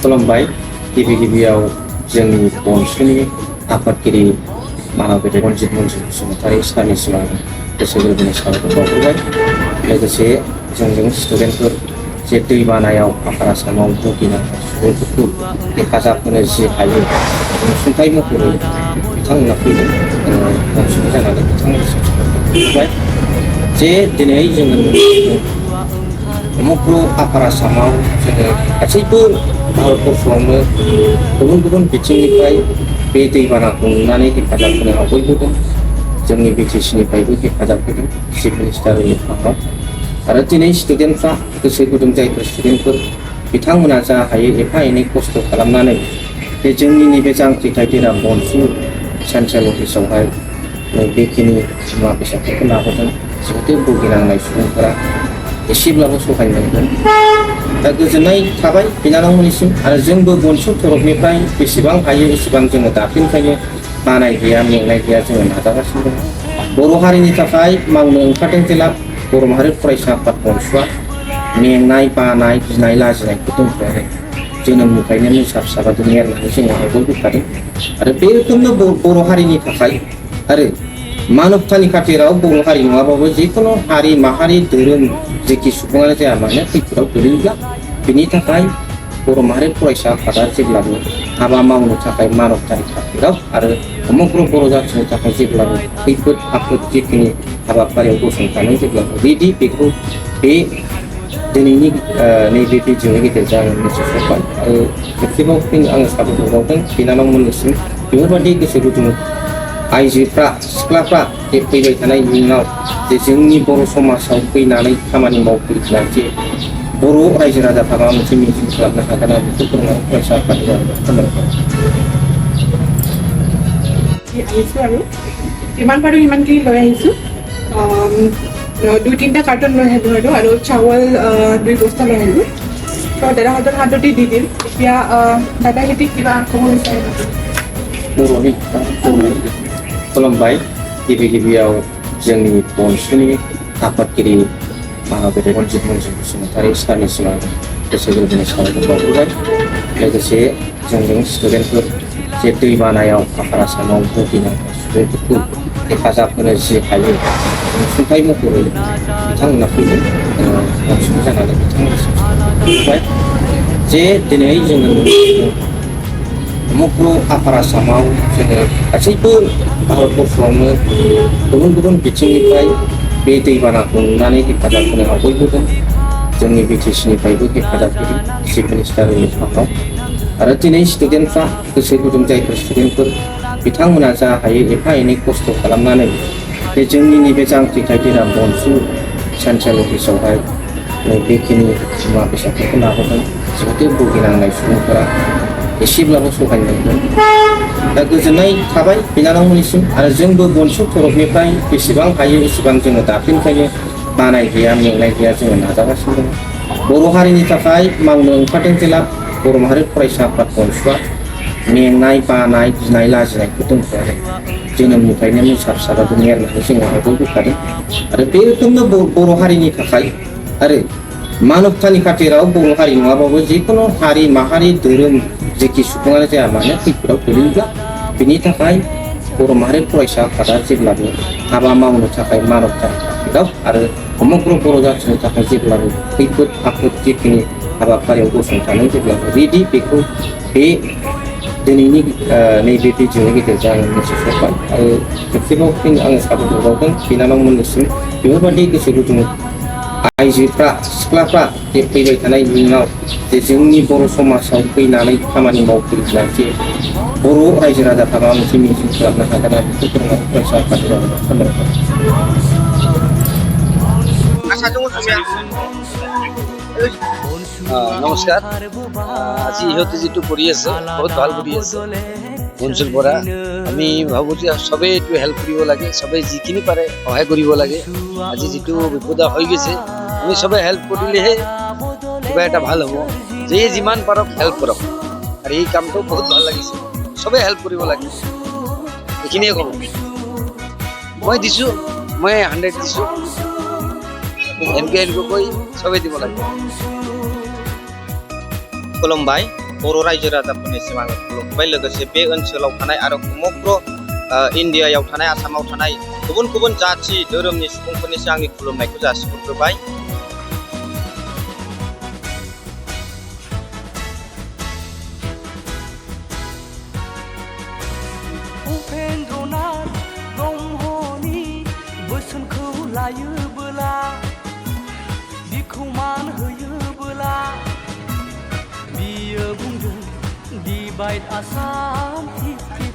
खुलुमबाय गिबियाव जोंनि बनसुनि आफादगिरि मानबेटे रनजित मन्जु बसुमतारी सारनिसिम आं गोसो गोरबोनि साबायखर बावहरबाय। लोगोसे जोंजों स्टुडेन्टफोर जे दैबानायाव आफार आसामाव भुगिनांनाय सुबुंफोरखौ हेफाजाब होनो जि हायो अनसुंथाइ महरै बिथांमोना फैदों अनसुंथाइ जानानै बिथांमोननिसिम साबायखर बावहरबाय। जे दिनै जोङो समग्र आफार आसामाव जोङो गासैबो भारतबर्षआवनो गुबुन गुबुन बिथिंनिफ्राय बे दैबानाखौ नुनानै हेफाजाब होनो बयबो दं। जोंनि बिटिसिनिफ्रायबो हेफाजाब होदों चिफ मिनिस्टार रिलिफ फान्डआव। आरो दिनै स्टुडेन्टफ्रा गोसो गुदुं जायफोर स्टुडेन्टफोर बिथांमोना जा हायो एफा एनै खस्थ' खालामनानै बे जोंनि नैबे जांख्रिथाय देना बनसु सेन्ट्रेल अफिसावहाय बेखिनि मुवा बेसादफोरखौ लाबोदों। जिहेतु भुगिनांनाय सुबुंफोरा एसेब्लाबो सहाय मोनगोन। दा गोजोननाय थाबाय बिनानावमोननिसिम। आरो जोंबो बनसु तरफनिफ्राय बेसेबां हायो एसेबां जोङो दाख्लिनिफ्रायनो बानाय गैया मेंनाय गैया जोङो नाजागासिनो दङ। बर' हारिनि थाखाय मावनो ओंखारदों जेला बर' माहारि फरायसा आफाद बनसुआ मेंनाय बानाय गिनाय लाजिनायखौ दोनथ'आखै। जोनोमनिफ्रायनो मोसा फिसाबादि एरनानै जोङो आवगायबोखादों। आरो बे रोखोमनो बर' हारिनि थाखाय आरो मानबतानि खाथिराव बर' हारि नङाबाबो जिखुनु हारि माहारि धोरोम जेखि सुबुङानो जाया मानो खैफोदाव गोलैयोब्ला बिनि थाखाय बर' माहारि फरायसा आफादा जेब्लाबो हाबा मावनो थाखाय मानबतानि खाथिराव आरो समग्र बर' जाथिनि थाखाय जेब्लाबो खैफोद आफोद जिखिनि हाबाफारियाव गसंथानो जेब्लाबो रेडि बेखौ बे दिनैनि नैबे भिडिअनि गेजेरजों आङो मिथिस'बाय। आरो खेबसेबाव फिन आङो साबायखर बावदों बिनानावमोननिसिम बेफोरबायदि गोसो गुदुं आइजोफ्रा सिख्लाफ्रा जे फैबाय थानाय इयुनाव जे जोंनि बर' समाजाव फैनानै खामानि मावफैब्ला जे बर' रायजो राजाफ्रा माबा मोनसे मिजिं खालामनो हागोन आरो बेखौ फोरोंनानै फरायसा आफादनि खामानिखौ আহিছোঁ আৰু যিমান পাৰোঁ সিমানখিনি লৈ আহিছোঁ। 2-3টা কাৰ্টন লৈ আহিলোঁ আৰু চাউল 2 বস্তা লৈ আহিলোঁ। তো দাদাহঁতৰ হাততে দি দিম। এতিয়া দাদাহঁতে কিবা ক'ব বিচাৰে बर'नि खुलुमबाय गिबियाव जोंनि बनसुनि आफादगिरि मानबेटे रनजित मन्जु बसुमतारी सारनिसिम आं गोसो गोरबोनि साबायखर बावहरबाय। लोगोसे जोंजों स्टुडेन्टफोर जे दैबानायाव आफार आसामाव भुगिनांनाय सुबुंफोरखौ हेफाजाब होनो जि हायो अनसुंथाइ महरै बिथांमोना फैदों अनसुंथाइ जानानै बिथांमोननिसिम साबायखर बावहरबाय। जे दिनै जोङो समग्र आफार आसामाव जोङो गासैबो भारतबर्षआवनो गुबुन गुबुन बिथिंनिफ्राय बे दैबानाखौ नुनानै हेफाजाब होनो बयबो दं। जोंनि बिटिसिनिफ्रायबो हेफाजाब होदों चिफ मिनिस्टार रिलिफ फान्डआव। आरो दिनै स्टुडेन्टफ्रा गोसो गुदुं जायफोर स्टुडेन्टफोर बिथांमोना जा हायो एफा एनै खस्थ' खालामनानै बे जोंनि नैबे जांख्रिथाय देना बनसु सेन्ट्रेल अफिसावहाय बेखिनि मुवा बेसादफोरखौ लाबोदों। जिहेतु भुगिनांनाय सुबुंफोरा एसेब्लाबो सहाय मोनगोन। दा गोजोननाय थाबाय बिनानावमोननिसिम। आरो जोंबो बनसु तरफनिफ्राय बेसेबां हायो एसेबां जोङो दाख्लिनिफ्रायनो बानाय गैया मेंनाय गैया जोङो नाजागासिनो दङ। बर' हारिनि थाखाय मावनो ओंखारदों जेला बर' माहारि फरायसा आफाद बनसुआ मेंनाय बानाय गिनाय लाजिनायखौ दोनथ'आखै। जोनोमनिफ्रायनो मोसा फिसाबादि एरनानै जोङो आवगायबोखादों। आरो बे रोखोमनो बर' हारिनि थाखाय आरो मानबतानि खाथिराव बर' हारि नङाबाबो जिखुनु हारि माहारि धोरोम जेखि सुबुङानो जाया मानो खैफोदाव गोलैयोब्ला बिनि थाखाय बर' माहारि फरायसा आफादा जेब्लाबो हाबा मावनो थाखाय मानबतानि खाथिराव आरो समग्र बर' जाथिनि थाखाय जेब्लाबो खैफोद आफोद जिखिनि हाबाफारियाव गसंथानो जेब्लाबो रेडि बेखौ बे दिनैनि नैबे भिडिअनि गेजेरजों आङो मिथिस'बाय। आरो खेबसेबाव फिन आङो साबायखर बावदों बिनानावमोननिसिम बेफोरबायदि गोसो गुदुं आइजोफ्रा सिख्लाफ्रा जे फैबाय थानाय इयुनाव जे जोंनि बर' समाजाव फैनानै खामानि मावफैब्ला जे बर' रायजो राजाफ्रा माबा मोनसे मिजिं खालामनो हागोन आरो बेखौ फोरोंनानै फरायसा आफादनि खामानिखौ নমস্কাৰ। আজি ইহঁতে যিটো কৰি আছে বহুত ভাল কৰি আছে বনচুৰ পৰা। আমি ভাবোঁ যে চবেই এইটো হেল্প কৰিব লাগে, চবেই যিখিনি পাৰে সহায় কৰিব লাগে। আজি যিটো বিপদ হৈ গৈছে আমি চবেই হেল্প কৰিলেহে কিবা এটা ভাল হ'ব। যে যিমান পাৰক হেল্প কৰক। আৰু এই কামটো বহুত ভাল লাগিছে, চবেই হেল্প কৰিব লাগে, এইখিনিয়ে ক'ব। মই দিছোঁ, মই 100 দিছোঁ। এনেকৈ কৈ চবেই দিব লাগে। खुलुमबाय बर' रायजो राजाफोरनिसिम आङो खुलुमबाय लोगोसे बे ओनसोलाव थानाय आरो समग्र इण्डियायाव थानाय आसामाव थानाय गुबुन गुबुन जाथि धोरोमनि सुबुंफोरनिसिम आंनि खुलुमनायखौ जासिहरग्रोबाय। उपेन्द्रनाथ ब्रह्मनि बोसोनखौ लायोबोला बिखौ मान होयोबोला बियो बुंदों डिवाइड आसाम 50